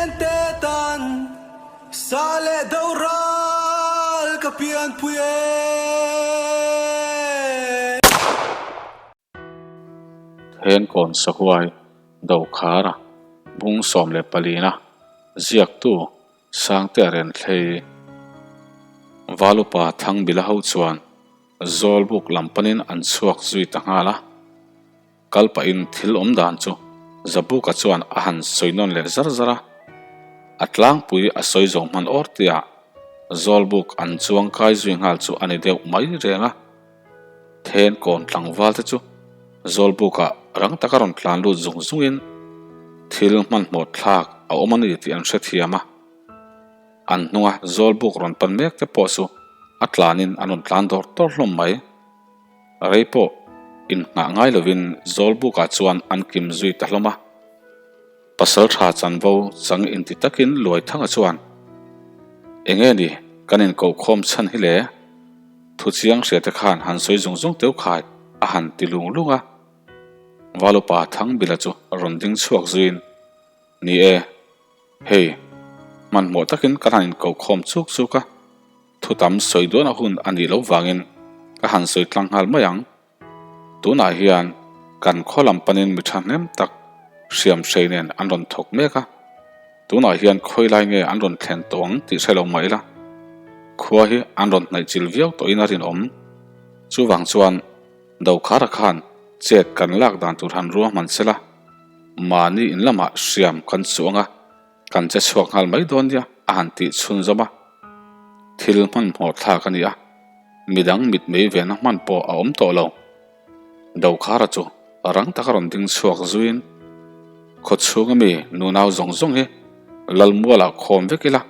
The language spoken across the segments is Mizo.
Zalen te tan sa leh do ral ka pianpui e. Thenkawn Sahuai Dokhara bung 14-na ziaktu Sangtea Renthlei Valupa Thangbila ho chuan Zawlbuk lam panin an chhuak zui ta nghal a. Kal pahin thil awm dan chu Zabuka chuan a han sawi nawn leh zar zar a. A tlangpui a sawi zawng hman awr tia Zawlbuk an chuang kai zui nghal chu a ni deuh mai reng a. Then kawn tlangval te chu Zawlbukah rang taka rawn tlan lut zung zungin thil hmanhmawh thlak a awm a ni tih an hrethiam a. An hnunga Zawlbuk rawn pan mek te pawh chu a tlanin an rawn tlan dawr dawr hlawm mai. Rei pawh inngah ngai lovin Zawlbukah chuan an kim zui ta hlawm a. Pasaltha chanvo chang inti takin Luaithanga chuan, Enge ni kan inkohkhawm chhan hi le? Thuchiang hriate khan han sawi zung zung teuh khai a han ti lung lung a. Valupa Thangbila chu rawn ding chhuak zuiin, Ni e, hei, hmanhmawh takin kan han inkohkhawm chuk chuk a. Thu tam sawi duahna hun a nih loh vangin ka han sawi tlang nghal mai ang. Tunah hian kan khaw lam panin mi thahnem tak hriam hrei nen an rawn thawk mek a. Tunah hian khawi lai nge an rawn thlen tawh ang tih hre lo mah ila, khua hi an rawn hnaih chil viau tawhin a rinawm. Chuvang chuan Dokhara khan chet kan lak dan tur han ruahman sela, mahni in lamah hriam kan chuang a. Kan che chhuak nghal mai dawn nia a han tih chhunzawm a, thil hmanhmawh thlak a ni a, midang mitmei vena hman pawh a awm tawh lo. Dokhara chu rang taka rawn ding chhuak zuiin, Khawchhunga mi nunau zawng zawng hi Lalmualah khawm vek ila,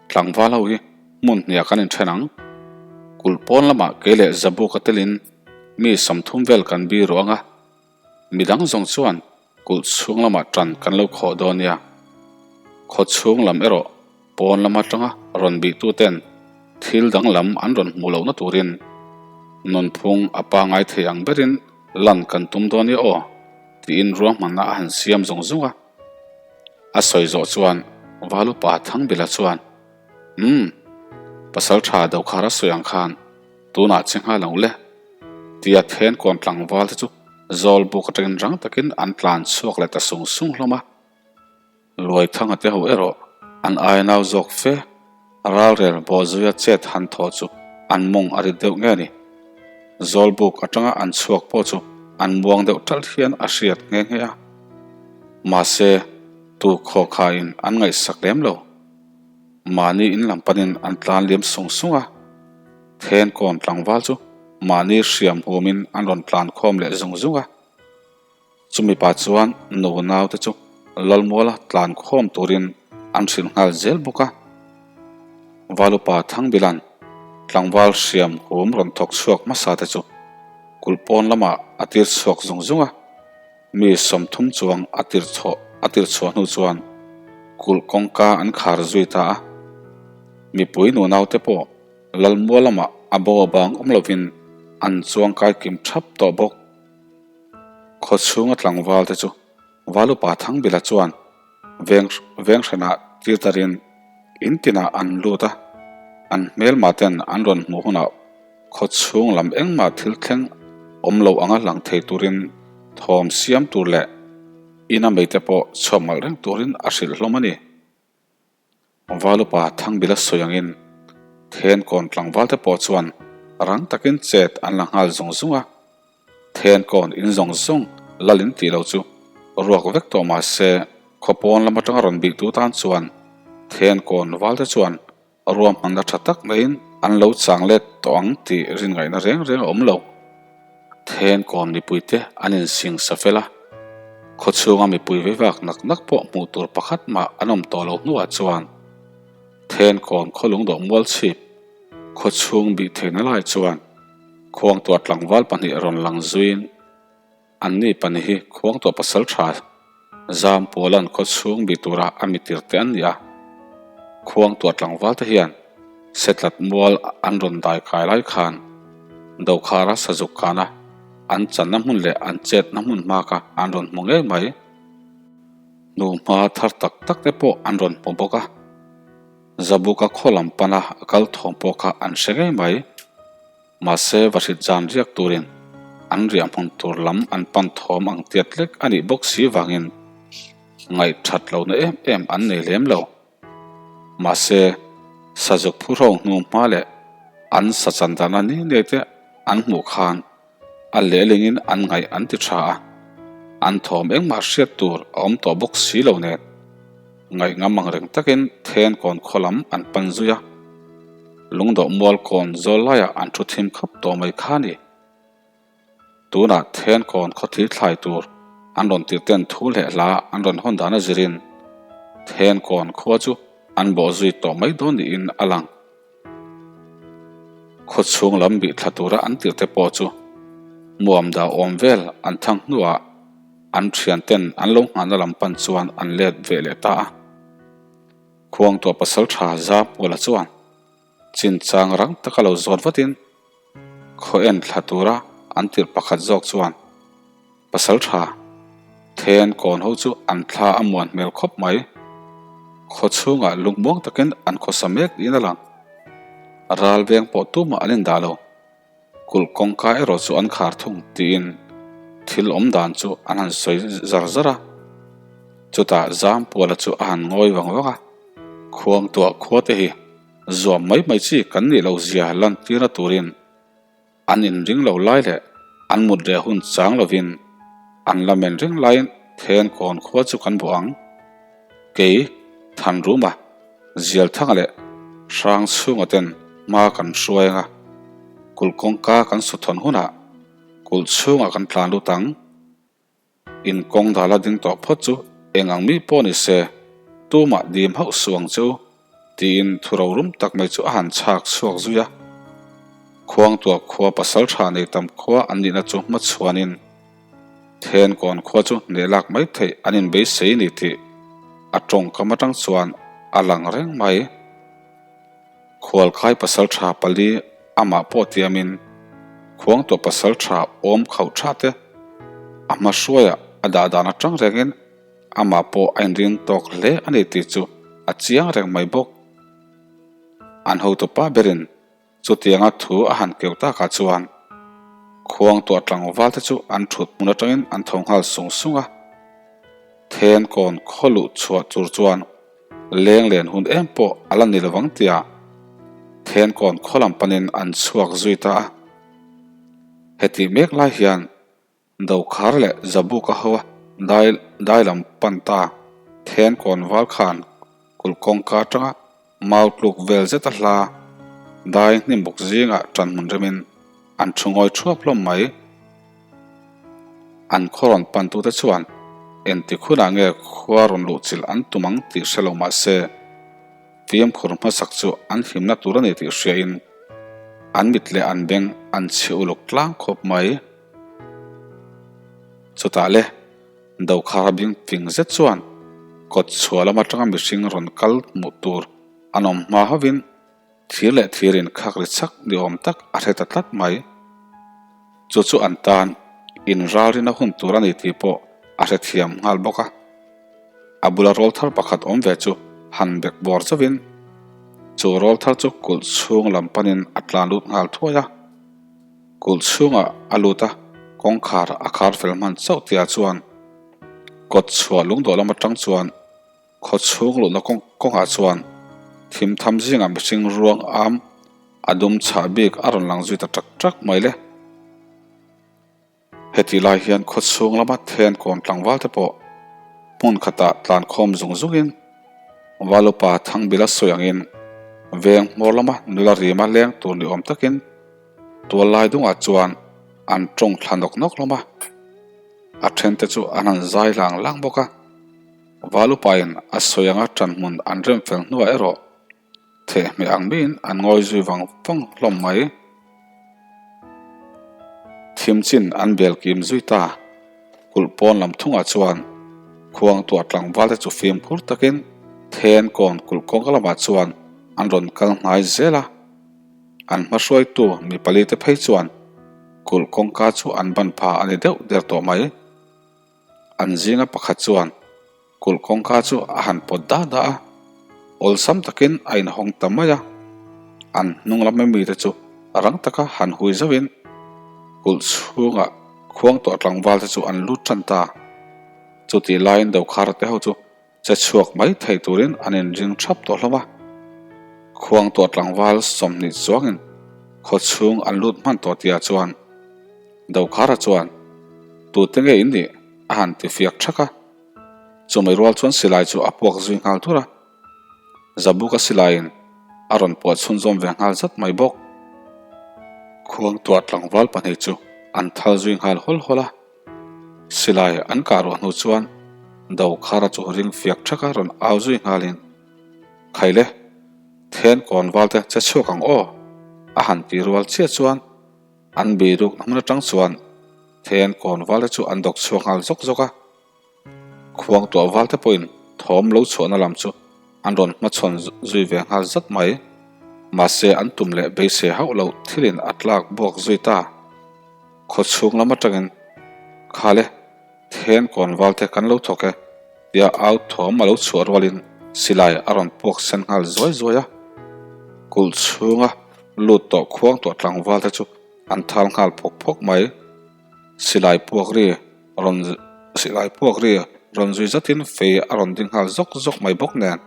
tlangval ho hi hmun hniah kan inthen ang. Kulh pawn lamah kei leh Zabuka telin mi 30 vel kan bi ruang a, Midang zawng chuan kulh chhung lamah ṭan kan lo khawh dawn nia. Khaw chhung lam erawh pawn lam aṭanga rawn bihtuten thil danglam an rawn hmuh lohna turin nunphung a pangai thei ang berin lan kan tum dawn nia aw tiin ruahmanna a han siam zung zung a. A sawi zawh chuan Valupa Thangbila chuan, Umm, Pasalṭha Dokhara sawi ang khan tunah che nghal ang le. Tia then kawn tlangval te chu zawl buk atangin rang takin an tlan chhuak leh ta sung sung hlawm a. Luaithanga te ho erawh an ai nau zawk fe, ralrel bawhzuia chet han thawh chu an mawng a rit deuh nge ni. Zawl buk atanga an chhuak pawh chu an muang deuh ṭalh hian a hriat nghe nghe a. Mahse, tu khawkhain an ngaihsak lem lo. Mahni in lam panin an tlan liam sung sung a. Then kawn tlangval chu mahni hriam humin an rawn tlan khawm leh zung zung a. Chumi pah chuan nu naute chu Lalmuala tlan khawm turin an hrilh nghal zel bawk a. Valupa Thangbila'n tlangval hriam hum rawn thawk chhuak hmasa te chu kulh pawn lamah a tir chhuak zung zung a. Mi 30 chuang a tir chhuah a tir chhuah hnu chuan kulh kawngka an khar zui ta a. Mipui nu naute pawh Lalmual lamah a bo a bang awm lovin an chuang kai kim thap tawh bawk. Khaw chhunga tlangval te chu Valupa Thangbila chuan veng veng hranah tir tarin in tinah an lut a, an hmelma ten an rawn hmuh hunah khaw chhung lam engmah thil thleng awm lo anga lang thei turin thawm siam tur leh ina meite pawh chhuak malh reng turin a hrilh hlawm a ni. Valupa Thangbila sawi angin then kawn tlangval te pawh chuan rang takin chet an la nghal zung zung a, then kawn in zawng zawng lal in tih lo chu ruak vek tawh mah se khaw pawn lam atanga rawn bih tu tan chuan then kawn val te chuan ruahmanna tha tak maiin an lo chang let tawh ang tih rin ngaihna reng reng a awm lo. Then kawn mipui te an insing sa fel a, khaw chhunga mipui veivak nak nak pawh hmuh tur pakhat mah an awm tawh lo hnuah chuan then kawn khaw lungdawh mual chhip khaw chhung bih theihna lai chuan khuangtuah tlangval pahnih rawn lang zuiin anni pahnih hi khuangtuah pasal tha zam pawlan khaw chhung bih tura a mitir te an ni a, khuangtuah tlangval te hian Setlat mual an rawn dai kai lai khan Dokhara sazuk kana an channa hmun leh an chetna hmun hma kha an rawn hmu ngei mai. Hnuhma thar tak tak te pawh an rawn hmu bawk a. Zabuka khaw lam pana a kal thawm pawh kha an hre ngei mai. Mahse vahrit zan riak turin an riah hmun tur lam an pan thawm ang tiat lek a nih bawk si vangin ngaihthat lohna em em an nei lem lo. Mahse sazuk phurho hnu hma leh an sa chan dana ni nei te an hmuh khan A lehlingin an ngaih an ti tha a, an thawm engmah hriat tur a awm tawh bawk si lo nen. Ngaih ngam ang reng takin then kawn khaw lam an pan zui a, lungdawh mual kawn zawl laiah an thu thim khap tawh mai kha a ni. Tunah then kawn khaw thil thlai tur an rawn tirh ten thu leh hla an rawn hawn dan a zirin then kawn khua chu an bawh zui tawh mai dawn niin a lang. Khaw chhung lam bih thla tura an tirh te pawh chu muam dah awm vel an thang hnuah an thian ten an lo nghahna lam pan chuan an let ve leh ta a. Khuangtuah pasal tha Zapuala chuan chinchang rang taka lo zawt vatin khaw en thla tura an tirh pakhat zawk chuan Pasal tha, then kawn ho chu an thla a muan hmel khawp mai. Khaw chhungah lungmuang takin an khawsa mek niin a lang. Ral veng pawh tumah an indah lo. Kulh kawngka erawh chu an khar thung tiin thil awm dan chu an han sawi zar zar a. Chutah Zampuala chu a han ngawi vang vang a, Khuangtuah khua te hi zuam mai mai chi kan nih loh zia lantirna turin An inring lo lai leh an mut reh hun chang lovin an la men reng laiin then kawn khua chu kan bawh ang. Kei, Thanruma, Zialthanga leh Hrang chhunga ten hma kan hruai anga kulh kawngka kan suthawn hunah kulh chhungah kan tlan lut ang. In kawng dala ding tawh phawt chu eng ang mi pawh ni se, tumah dim hauh suh ang che u, tiin thu rorum tak mai chu a han chhak chhuak zui a. Khuangtuah khua pasal tha nei tam khua an nihna chu hmachhuanin Thenkawn khua chu hneh lak mai theih an inbeisei ni tih a tawngkam atang chuan a lang reng mai. Khualkhai pasal tha pali amah pawh tiamin Khuangtuah pasal tha awm khauh tha te a hma hruaiah a dah dan atang rengin amah pawh a inring tawk hle a ni tih chu a chiang reng mai bawk. An hotupa berin Chutianga thu a han keu takah chuan Khuangtuah tlangval te chu an thut hmun atangin an tho nghal sung sung a. Then kawn khaw luh chhuah tur chuan leng len hun em pawh a la ni lovang tia then kawn khaw lam panin an chhuak zui ta a. Hetih mek lai hian Dokhar leh Zabuka hoa dai dai lam pan ta then kawn val khan kulh kawngka atanga mau tluk vel zet a hla dai hnim bawk zingah tan hmun remin an thu ngawi thuap hlawm mai. An khaw rawn pantute chuan engtik hunah nge khua rawn luh chilh an tum ang tih hre lo mah se, Fimkhur hmasak chu an hlimna tur a ni tih hriain an mit leh an beng an chhi uluk tlang khawp mai. Chutah le, Dokhara bing fing zet chuan kawt chhuah lam atanga mihring rawn kal hmuh tur an awm hma hovin thir leh thir in khak ri chak ni awm tak a hre ta tlat mai. Chu chu an tan inralrina hun tur a ni tih pawh a hrethiam nghal bawk a. A bula rawl thar pakhat awm ve chu han bek bawr chauhin chu rawl thar chu kulh chhung lam panin a tlan lut nghal thuai a. Kulh chhungah a lut a, kawngkhar a khar fel hman chauh tihah chuan kawt chhuah lungdawh lam atang chuan khaw chhung luhna kawngah chuan thim tham zingah mihring ruang am a dum chhah bik a rawn lang zui ta tak tak mai le. Hetih lai hian khaw chhung lama then kawn tlangval te pawh hmun khatah tlan khawm zung zungin Valupa Thangbila sawi angin veng hmawr lama nula rima leng tur ni awm takin tual lai dungah chuan an tawng thla nawk nawk hlawm a, a then te chu an han zai lang lang bawk a. Valupain a sawi anga tan hmun an rem fel hnuah erawh Thehmeh ang miin an ngawi zui vang vang hlawm mai. Thim chin an bel kim zui ta. Kulh pawn lam thungah chuan khuang tuah tlangval te chu fimkhur takin then kawn kulh kawngka lamah chuan an rawn kal hnai zel a. An hmahruaitu mi pali te phei chuan kulh kawngka chu an ban pha a ni deuh der tawh mai. An zinga pakhat chuan. Kulh kawngka chu a han pawt da da a, awlsam takin a inhawng ta mai a. An hnung lama mite chu rang taka han hui zauhin kulh chhungah khuang tawh tlangval te chu an lut tan ta. Chutih laiin Dokhara te ho chu che chhuak mai thei turin an inring thap tawh hlawm a. Khuang tawh tlangval 20 chuangin khaw chhung an lut hman tawh tihah chuan Dokhara chuan, Tute nge in nih? a han ti fiak thak a. Chumai rual chuan silai chu a puak zui nghal thur a, Zabuka silaiin a rawn puah chhunzawm ve nghal zat mai bawk. Khuangtuah tlangval pahnih chu an thal zui nghal hawl hawl a, silai an kah ruah hnu chuan Dokhara chu ring fiak thak a rawn au zui nghalin, Khaile, then kawnval te che chhuak ang aw, a han ti rual chiah chuan an biruk hmun atang chuan then kawnval te chu an dawk chhuak nghal zawk zawk a. Khuang tuah val te pawhin thawm lo chhuahna lam chu an rawn hmachhawn zui ve nghal zat mai. Mahse an tum leh beisei hauh loh thilin a tlak buak zui ta. Khaw chhung lam atangin, Khale, then kawn val te kan lo thawk e, tia au thawm a lo chhuah rualin silai a rawn puak sen nghal zuai zuai a. Kulh chhunga lut tawh khuang tuah tlangval te chu an thal nghal phawk phawk mai. Silai puak ri rawn silai puak ri rawn zui zatin fei a rawn ding nghal zawk zawk mai bawk nen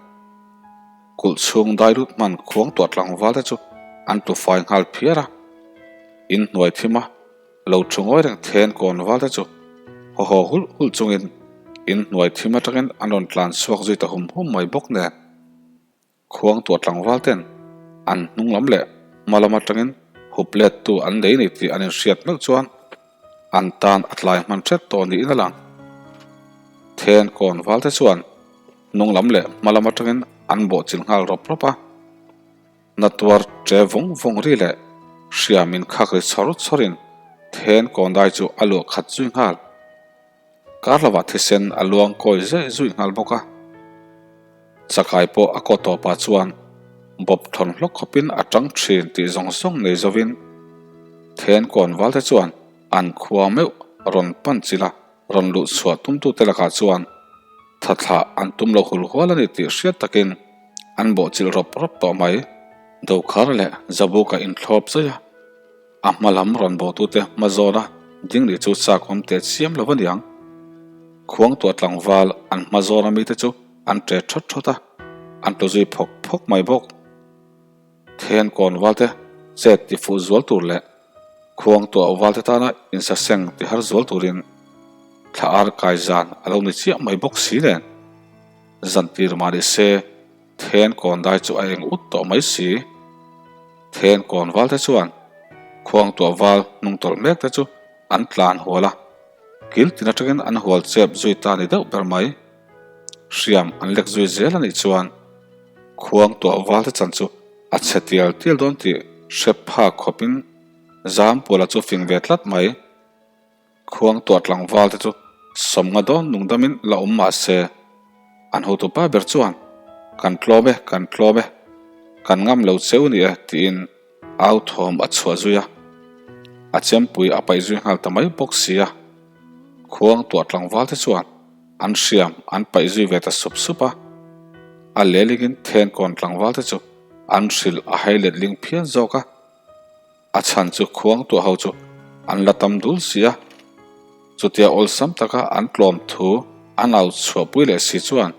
kulh chhung dai lut hman khuang tuah tlangval te chu an tlu fai nghal phiar a. In hnuai thim a lo thu ngawi reng then kawn val te chu haw haw hulh hulh chungin in hnuai thim atangin an rawn tlan chhuak zui ta hum hum mai bawk nen. Khuang tuah tlangval ten an hnung lam leh hma lam atangin hup let tu an nei ni tih an inhriat meuh chuan an tan a tlai hman hret tawh niin a lang. Then kawn val te chuan hnung lam leh hma lam atangin an bawhchilh nghal rawp rawp a. Na tuar che vawng vawng ri leh hriam in khak ri chawr chawrin then kawn dai chu a luah khat zui nghal. Kar lovah thisen a luang kawi zeuh zuih nghal bawk a. Chakai pawh a kaw tawpah chuan bawp thawn hlawk khawpin a tang thin tih zawng zawng nei zovin then kawn valte chuan an khua meuh rawn pan chilh a, rawn luh chhuah tumtute lakah chuan thathlah an tum lo hul hual a ni tih hriat takin an bawhchilh rawp rawp tawh mai. Dokhar leh Zabuka inthlawp zai a. A hma lam rawn bawhtute hma zawna ding nih chu chak awm teh chiam lo aniang. Khuang tuah tlangval an hma zawna mite chu an ṭe ṭhawt ṭhawt a, an tlu zui phawk phawk mai bawk. Then kawn valte chet ti fuh zual tur leh khuang tuah valte tana insaseng ti har zual turin thla ar kai zan a lo ni chiah mai bawk si nen. Zantir mah ni se. Then kawn dai chu a eng ut tawh mai si. Then kawn val te chuan khuang tuah val hnung tawlh mek te chu an tlan hual a, kil tin atangin an hual chep zui ta ni deuh ber mai. Hriam an lek zui zel a nih chuan khuang tuah val te chan chu a chhe tial tial dawn tih hre phak khawpin Zampuala chu fing ve tlat mai. Khuang tuah tlangval te chu sawmnga dawn nungdamin la awm mah se, an hotupa ber chuan, Kan tlawm e, kan tlawm e, kan ngam lo cheu ni e, tiin au thawm a chhuah zui a. A chempui a paih zui nghal ta mai bawk si a. Khuang tuah tlangval te chuan an hriam an paih zui ve ta sup sup a. A lelingin thenkawn tlangval te chu an hrilh a hai letling phian zawk a. A chhan chu khuang tuah ho chu an la tam dul si a, chutia awlsam taka an tlawm thu an au chhuahpui leh si chuan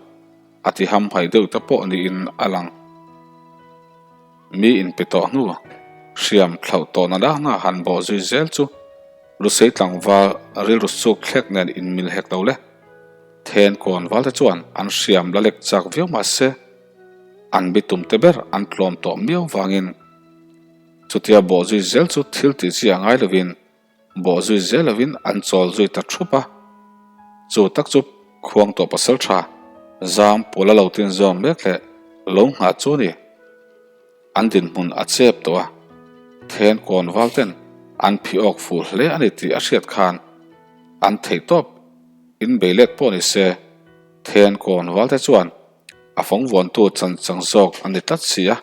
a ti hamhaih deuh te pawh niin a lang. Mi inpe tawh hnu hriam thlauh tawh na dahna han bawh zui zel chu Lusei tlangval rilru suk thlek nen inmil hek lo le. Then kawn val te chuan an hriam la lek chak viau mah se an bitum te ber an tlawm tawh miau vangin Chutia bawhzui zel chu thil tih chi a ngai lovin, bawhzui zel lovin an chawl zui ta thup a. Chu tak chu khuang tawh pasal tha, zam pawl a lo tin zawm mek leh lo nghah chu a ni. An dinhmun a chep tawh a, then kawn val ten an phi awk fuh hle a ni tih a hriat khan an theih tawp in bei let pawh ni se, then kawn val te chuan a fawng vuantu chan chang zawk an ni tlat si a.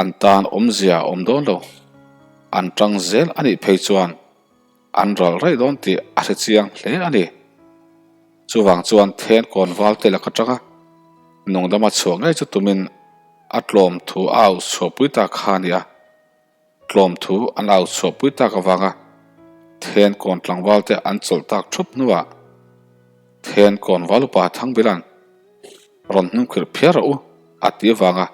An tan awmzia a awm dawn lo. An tang zel a nih phei chuan an ral raih dawn tih a hre chiang hle a ni. Chuvang chuan Thenkawn valte lak atanga nungdama chhuah ngei chu tumin a tlawm thu a auh chhuahpui ta kha a ni a. Tlawm thu an auh chhuahpui tak avanga Thenkawn tlangvalte an chawlh tak thup hnuah Thenkawn valupa Thangbila'n rawn hnungkhirh phiar rawh u a ti avanga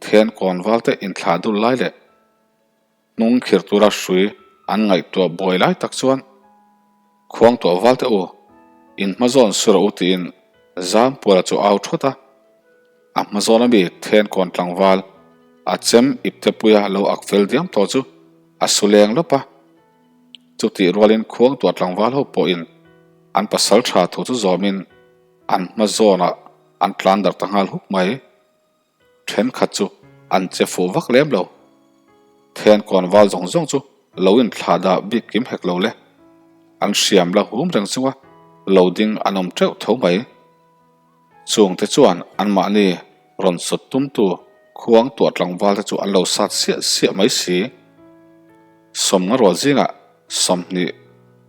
Thenkawn valte inthlah dul lai leh Hnung khir tura hrui an ngaihtuah buai lai tak chuan Khuang tuah val teh u, in hma zawn su rawh u tiin Zampuala chu au thawt a. A hma zawn ami Thenkawn tlangval a chem iptepuia lo ak fel diam tawh chu a su leng lawp a. Chutih rualin Khuang tuah tlangval ho pawhin an pasal tha thu chu zawmin an hma zawnah an tlan darh ta nghal huk mai. Thenkhat chu an che fuh vak lem lo. Thenkawn val zawng zawng chu lo inthlah dah bik kim hek lo le. An hriam la hum reng chunga lo ding an awm teuh tho mai. Chungte chuan anmahni rawn sawt tumtu khuang tuah tlangval te chu an lo sat siah siah mai si. Sawmnga rual zingah 20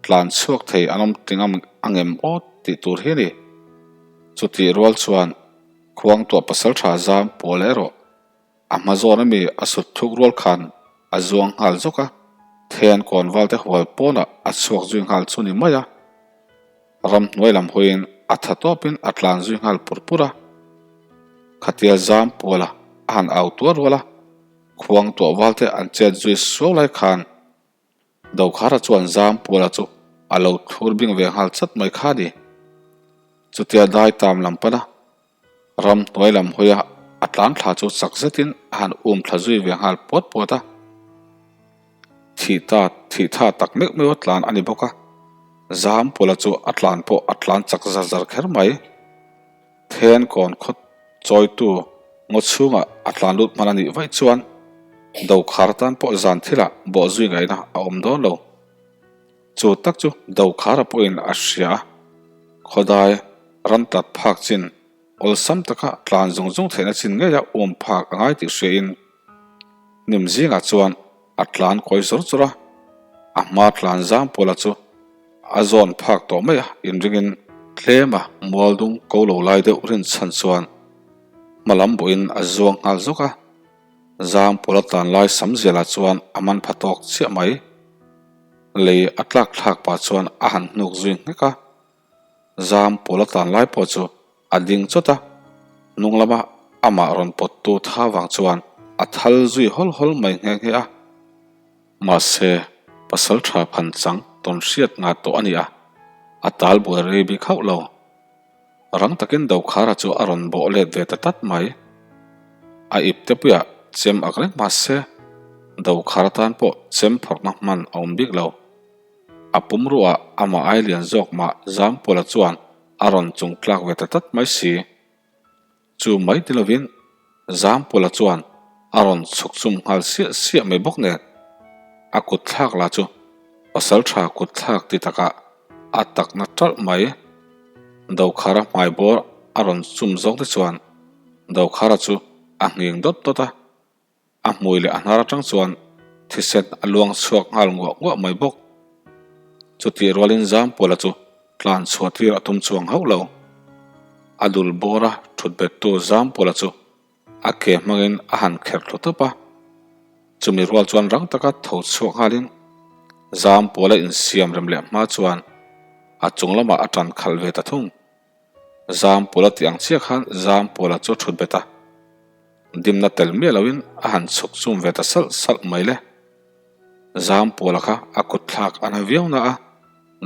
tlan chhuak thei an awm ting angem aw tih tur hi a ni. Chutih rual chuan. Khuang tuah pasal tha zam pawl erawh a hma zawn ami a sut thuk rual khan a zuang nghal zawk a, Then kawn valte hual pawnah a chhuak zui nghal chu ni mai a, ramhnuai lam hawiin a tha tawpin a tlan zui nghal pur pur a. Khatia zam pawla a han au tuar rual a, khuang tuah valte an chet zui suau lai khan Dokhara chuan Zampuala chu a lo thlur bing ve nghal chat mai kha ni. Chutia dai tam lam pana ram hnuai lam hawia a tlan thla chu chak zetin a han um thla zui ve nghal puat puat a. Thih ta thih tha tak meuh meuh a tlan a ni bawk a, Zampuala chu a tlan pawh a tlan chak zar zar kher mai. Then kawn khaw chawitu ngaw chhungah a tlan lut hman a nih vaih chuan Dokhar tan pawh zan thilah bawh zui ngaihna a awm dawn lo. Chu tak chu Dokhara pawhin a hria a, khawdai ram tlat phak chin awlsam taka tlan zung zung theihna chin ngeia um phak a ngai tih hriain hnim zingah chuan a tlan kawi zawr zawr a, a hma tlan zang pawla chu a zawn phak tawh mai a, inringin tlema mualdung ko lo lai deuh rinchhan chuan hma lam bawhin a zuang nghal zawk a, zang pawla tlan lai sam zialah chuan a man pha tawk chiah mai. Lei a tlak thlak pah chuan a han hnuk zui nghek a, zang pawla tlan lai pawh chu A ding chawt a, hnung lama amah rawn pawttu tha vang chuan a thal zui hawl hawl mai nghe nghe a. Mahse, pasal tha phan chang tawn hriat ngah tawh a ni a, a tal buai rei bik hauh lo. Rang takin Dokhara chu a rawn bawh let ve ta tlat mai. A ip te puiah chem ak reng mahse, Dokhara tan pawh chem phawrhna hman a awm bik lo. A pumruah amah ai lian zawk mah Zampawla chuan a rawn chung tlak ve ta tlat mai si. Chu mai ti lovin Zampawla chuan a rawn chhuk chum nghal siah siah mai bawk nen a kut thlak lah chu pasal tha kut thlak ti takah a takna ṭalh mai. Dokhara hmai bawr a rawn chum zawk te chuan Dokhara chu a nghing dawt dawt a. A hmui leh a hnar atang chuan thisen a luang chhuak nghal nguah nguah mai bawk. Chutih rualin Zampuala chu tlan chhuah tir a tum chuang hauh lo. A dul bawra thut bettu Zampuala chu a ke hmangin a han kherh thlu tawp a. Chumi rual chuan rang taka tho chhuak nghalin Zampuala insiam rem leh hma chuan a chung lamah a tan khalh ve ta thung. Zampuala tih ang chiah khan Zampuala chu a thut bet a, dimna tel miah loin a han chhuk chum ve ta salh salh mai le. Zampuala kha a kut thlak a na viau na a,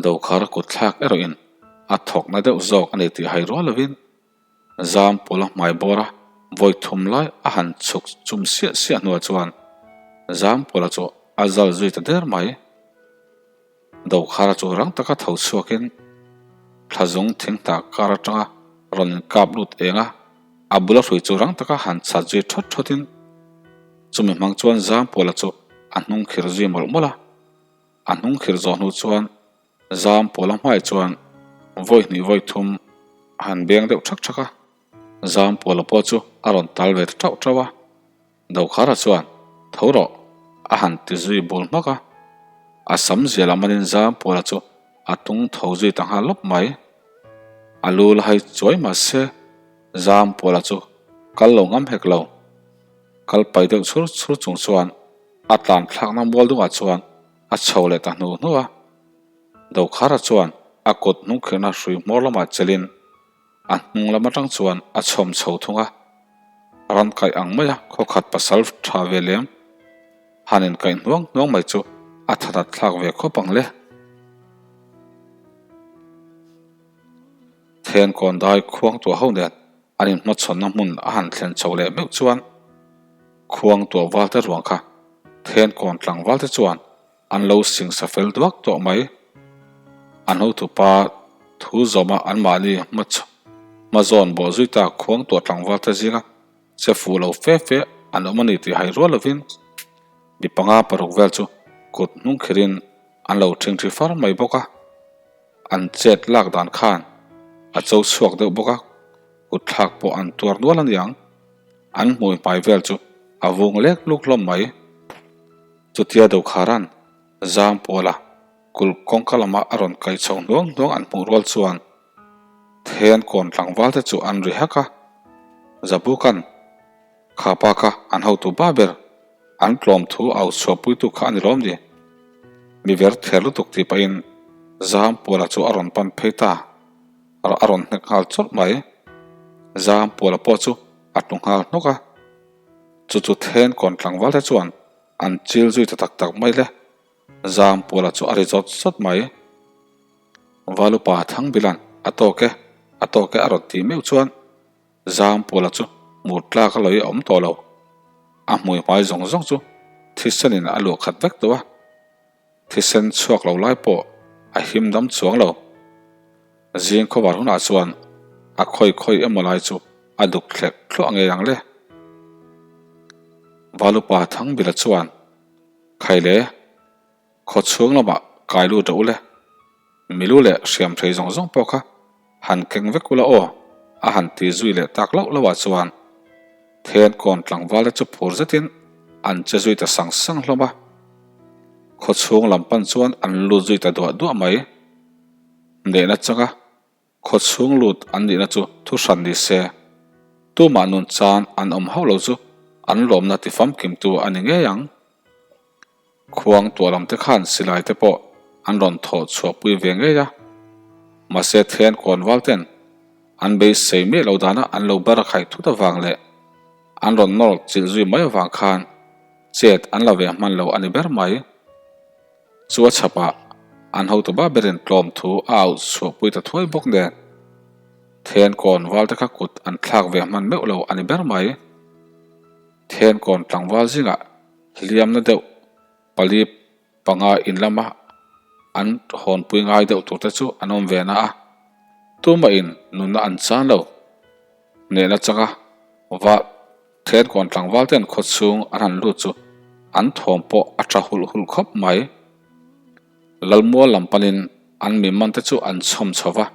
Dokhara kut thlak erawhin a thawkna deuh zawk a ni tih hai rual lovin Zampuala hmai bawra vawi thum lai a han chhuk chum siah siah hnuah chuan Zampuala chu a zal zui ta der mai. Dokhara chu rang taka tho chhuakin thlazung thing hnah kar atanga rawn inkap lut eng a, a bula hrui chu rang taka han chhat zui thawt thawtin chumi hmang chuan Zampuala chu a hnung khir zui mawlh mawlh a. A hnung khir zawh hnu chuan Zampuala hmaiah chuan vawi hnih vawi thum a han beng deuh thak thak a, Zampuala pawh chu a rawn tal ve ta tauh tauh a. Dokhara chuan, Tho rawh, a han ti zui bul hmak a. A sam zial a manin Zampuala chu a tung tho zui ta nghal lawp mai. A lu la hai chuai mah se zam Pawla chu kal lo ngam hek lo. Kal pai deuh chhur chhur chung chuan a tlan thlakna mual dungah chuan a chho leh ta hnu hnu a. Dokhara chuan a kut hnungkhirhna hrui hmawr lamah chelin a hnung lam atang chuan a chhawm chho thung a. Ran kaih ang maia khawkhat pasal tha ve lem han inkaih hnuang hnuang mai chu a thanat thlak ve khawp ang le. Thenkawn dai khuang tuah ho nen an inhmachhawnna hmun a han thlen chho leh meuh chuan khuang tuah valte ruang kha Thenkawn tlangvalte chuan An lo singsa fel duak tawh mai. An hotupa thu zawma anmahni hmazawn bawh zui ta khuang tuah tlangval te zinga che fuh lo fe fe an awm a ni tih hai rual lovin mi panga paruk vel chu kut hnung khirin an lo ṭhingṭhi far mai bawk a. An chet lak dan khan a cho chhuak deuh bawk a, kut thlak pawh an tuar nual a niang. An hmui hmai vel chu a vung lek luk hlawm mai. Chutia Dokhara'n zam pawla kulh kawngka lama a rawn kai chho hnuang hnuang an hmuh rual chuan Then kawn tlangval te chu an ri hak a, Zabuka'n kha pa kha an hotu ba ber, an tlawm thu au chhuahpuitu kha a ni lawm ni? Mi ver ther lutuk tih pahin zam pawla chu a rawn pan phei ta, a rawn hnek nghal chawlh mai. Zam pawla pawh chu a tlu nghal hnawk a. Chu chu then kawn tlangval te chuan an chil zui ta tak tak mai le. Zam Puala chu a ri zawt zawt mai. Valupa Thangbila'n a tawk e, a tawk e a rawn tih meuh chuan Zam Puala chu hmur tlak a lawi a awm tawh lo. A hmui hmai zawng zawng chu thisenin a luah khat vek tawh a. Thisen chhuak lo lai pawh a him dam chuang lo. Zing khawvar hunah chuan a khawi khawi emaw lai chu a duk thlek thluah ngei ang le. Valupa Thangbila chuan, Khaile, khaw chhung lamah kai lut rawh u le. Milu leh hriam hrei zawng zawng pawh kha han keng vek ula aw, a han ti zui leh tak loh loh ah chuan then kawn tlangval te chu phur zetin an che zui ta sang sang hlawm a. Khaw chhung lam pan chuan an lut zui ta duah duah mai. Nehna changa khaw chhung lut an nihna chu thu hran ni se, tumah nun chan an awm hauh lo chu an lawmna ti famkimtu a ni ngei ang. Khuang tuah lam te khan silai te pawh an rawn thawh chhuah pui ve ngei a, mahse then kawnval ten an beisei miah lo dana an lo bar a khaih thut avang leh an rawn nawr chilh zui mai avang khan chet an la ve hman lo a ni ber mai. Chu a chhapah an hotu ba berin tlawm thu a auh chhuah pui ta thuai bawk nen then kawnval te kha kut an thlak ve hman meuh lo a ni ber mai. Then kawn tlangval zingah Hliamna deuh pali panga in lama an hawnpui ngai deuh tur te chu an awm ve na a, tumahin nunna an chan lo. Hnehna changa va Thenkawn tlangval ten khaw chhung an han lut chu an thawm pawh a tha hulh hulh khawp mai. Lalmual lam panin an mi man te chu an chhawm chho va,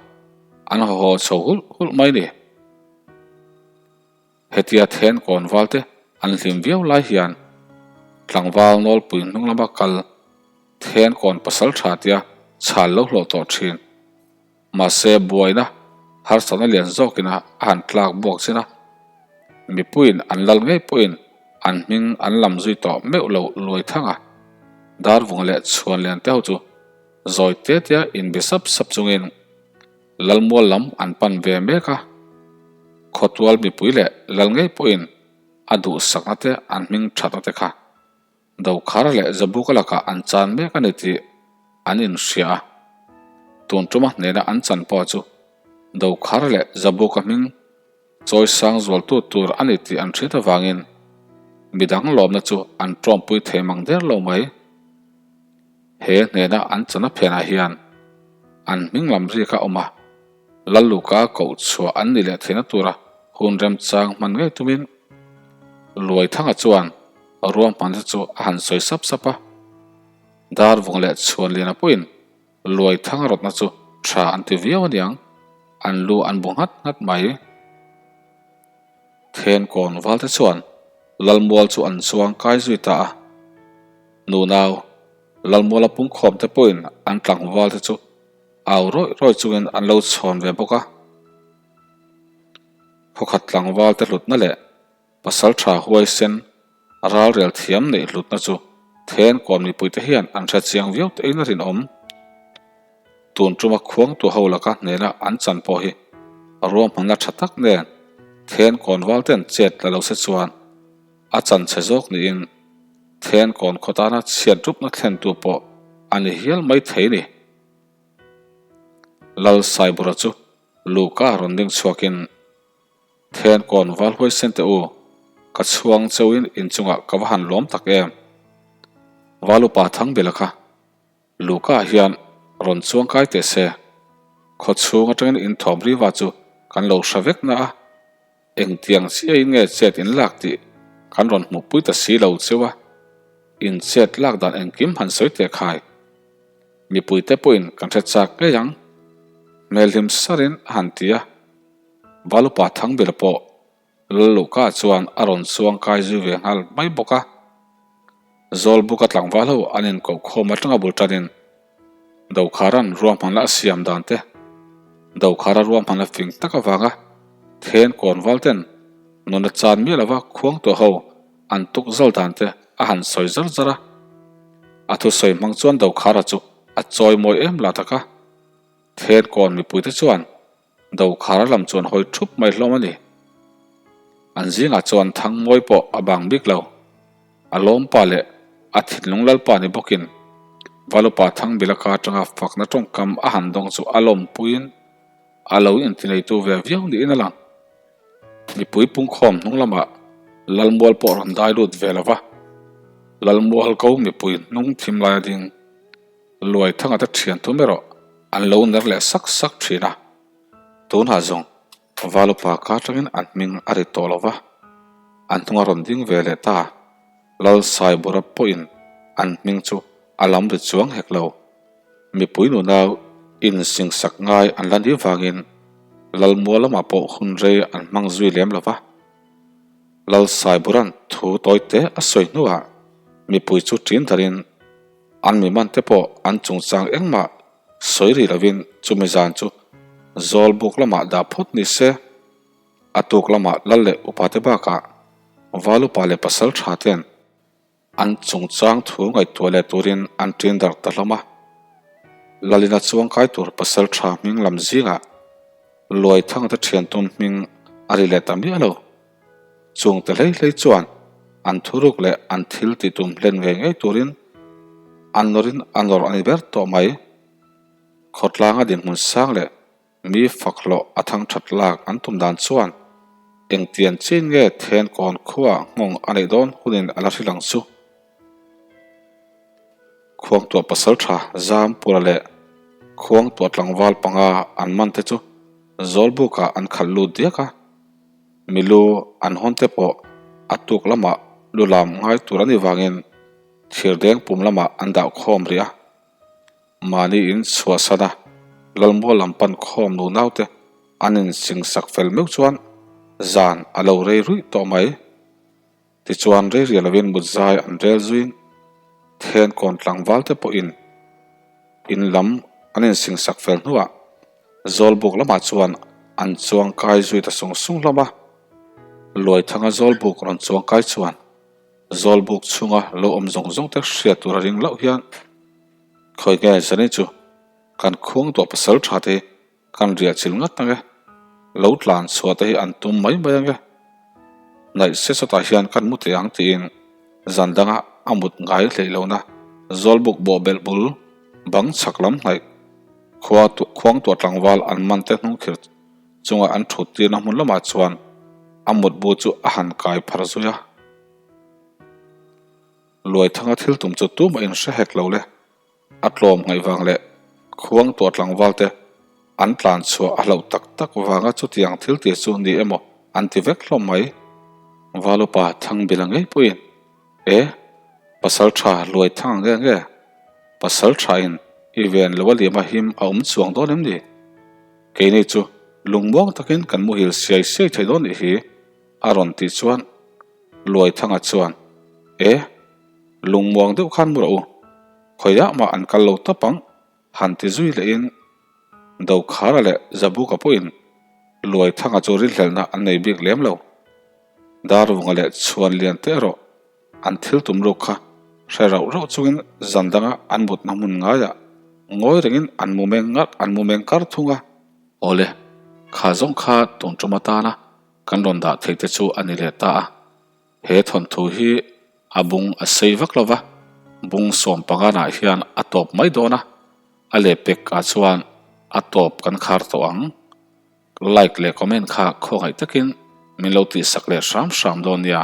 an haw haw chho hulh hulh mai ni. Hetia then kawnval te an hlim viau lai hian tlangval nawlpui hnung lama kal then kawn pasal tha tia chhal lo hlawh tawh thin. Mahse buaina harsatna lian zawkin a han tlak buak chin a, mipuiin an lal ngei pawhin an hming an lam zui tawh meuh lo luai thang a, Darvunga leh Chhuanlian te ho chu zawi te tia inbe sap sap chungin Lalmual lam an pan ve mek a, khawtual mipui leh lal ngei pawhin a duhsakna te an hming thatna te kha Dokhara leh Zabuka lakah an chan mek a ni tih an inhria a. Tun tuma hnena an chan pawh chu Dokhara leh Zabuka hming chawi sang zualtu tur a ni tih an hriat avangin midang lawmna chu an tawmpui thei mang der lo mai. He hnena an chana phenah hian an hming lam rik a awm a, Lalluka koh chhuah an ni leh theihna tura hun remchang hman ngei tumin Luaithanga chuan ruahmanna chu a han sawi sap sap a. Darvung leh Chhuanliana pawhin Luaithanga rawtna chu tha an ti viau aniang, an lu an bu nghat nghat mai. Thenkawn valte chuan Lalmual chu an chuang kai zui ta a. Nunau, Lalmuala pungkhawm te pawhin an tlangval te chu au rawih rawih chungin an lo chhawn ve bawk a. Khawkhat tlangval te hlutna leh pasaltha huaisen ralrel thiam neih hlutna chu Thenkawn mipuite hian an hre chiang viau teiin a rinawm. Tun tuma khuangtu ho laka hnena an chan pawh hi ruahmanna tha tak nen Thenkawn val ten chet la lo se chuan a chan chhe zawk niin Thenkawn khaw tana chhiat rupna thlentu pawh a ni hial mai thei ni. Lal Saibura chu Luka rawn ding chhuakin Thenkawn val huaisen teh u, ka chhuang cheuhin inchungah ka va han lawm tak em. Val upa Thangbela kha Luka hian rawn chuang kai teh se. Khaw chhung atangin in thawm riva chu kan lo hre vek na a, engtiang chiahin nge chet in lak tih kan rawn hmuhpui ta si lo cheu a, in chet lak dan engkim han sawi teh khai. Mipuite pawhin kan hre chak ngei ang. Hmelhlim sarin a han ti a, Valupa Thangbila pawh Lalluka chuan a rawn chuang kai zui ve nghal mai bawk a. Zawlbuka tlangval ho an inkoh khawm atanga bul tanin Dokhara'n ruahmanna a siam dan te, Dokhara ruahmanna fing tak avanga then kawnval ten nuna chan miah lova khuang tawh ho an tuk zal dan te a han sawi zar zar a. A thusawi hmang chuan Dokhara chu a chawi mawi em lah tak a. Then kawn mipuite chuan Dokhara lam chuan hawi thup mai hlawm a ni. An zingah chuan Thangmawi pawh a bang bik lo. A lawmpa leh a thinlung lalpa ni bawkin Valupa Thangbila ka atanga fakna tawngkam a han dawng chu a lawmpuiin a lo intineitu ve viau niin a lang. Mipui pungkhawm hnung lamah Lalmual pawh rawn dai lut ve lo va, Lalmual ko mipui hnung thim laia ding Luaithanga te thian thum erawh an lo ner leh sak sak thin a, tunah zawng Valupa ka atangin an hming a ri tawh lo va, an hnunga rawn ding ve leh ta. Lal Saibura pawhin an hming chu a lam ri chuang hek lo. Mipui nunau insingsak ngai an la nih vangin Lalmual lamah pawh hun rei an hmang zui lem lo va. Lal Saibura'n thu tawi te a sawi hnuah mipui chu ṭin darin An mi man te pawh an chungchang engmah sawi rih lovin chumi zan chu Zawlbuk lamah dah phawt ni se, a tuk lamah lal leh upa te bakah Val upa leh pasal tha ten an chungchang thu ngaihtuah leh turin an ṭin darh ta hlawm a. Lalina chuangkai tur pasal tha hming lam zingah Luaithanga te ṭhiantum hming a ri leh ta miah lo. Chungte hlei hlei chuan an thuruk leh an thil ti tum hlen ngei ngei turin an nawrin a nawr a ni ber tawh mai. Khawtlanga dinhmun sang leh mi fak hlawh a thang that lak an tum dan chuan engtiang chin nge Thenkawn khuaa nghawng a neih dawn hunin a la hrilh ang chu. Khuangtuah pasaltha Zampura leh Khuangtuah tlangval panga an man te chu Zawlbukah an khalh lut diak a. Milu an hawn te pawh a tuk lamah lu lam ngai tur a nih vangin thirdeng pum lamah an dah khawm rih a. Mahni in chhuahsan a, Lalmual lam pan khawm nu naute an insingsak fel meuh chuan zan a lo rei ruih tawh mai. Tichuan rei riah lovin mut zai an rel zuiin Thenkawn tlangval te pawhin in lam an insingsak fel hnuah Zawlbuk lamah chuan an chuang kai zui ta sung sung hlawm a. Luaithanga Zawlbuk rawn chuang kai chuan Zawlbuk chhunga lo awm zawng zawng te hriat tur a ring loh hian khawi nge zani chu kan khuang tawh pasal tha te hi Kan riah chil ngat ang e. Lo tlan chhuah te hi an tum mai mai ang e. Hnaih se sawtah hian kan mu teh ang tiin zan danga a mut ngai hleih lohna Zawlbuk bawhbelh bul bang chhak lam hnaih khua khuangtuah tlangval an man te hnungkhir chunga an thut tirna hmun lamah chuan a mutbu chu a han kai phar zui a. Luaithanga thil tum chu tumah in hre hek lo le. A tlawm ngaih vang leh khuang tuah tlangval te an tlan chhuah a hlauh tak tak vanga chutiang thil tih chu ni emaw an ti vek hlawm mai. Valupa Thangbila ngei pawhin, E, pasal tha luai thang nge nge, pasal tha in i ven lo a liam a him a awm chuang dawn em ni? Keini chu lungmuang takin kan muhil siai siai thei dawn nih hi, a rawn tih chuan Luaithanga chuan, E, lungmuang deuh khan mu rawh u, khawiah mah an kal lo tawp ang, han ti zui lehin Dokhara leh Zabuka pawhin. Luaithanga chu rinhlelhna an nei bik lem lo. Darvunga leh Chhuanlian te erawh an thil tum ruk kha hre rauh rauh chungin zan danga an mutna hmun ngaiah ngawi rengin an mu meng ngar an mu meng kar thung a. Awle, kha zawng kha tun tum atana kan rawn dah theih te chu a ni leh ta a. He thawnthu hi a bung a sei vak lo va, bung sawmpanganah hian a tawp mai dawn a, a lehpek ah chuan a tawp kan khar tawh ang. Like leh comment kha khawngaih takin min lo tihsak leh hram hram dawn nia.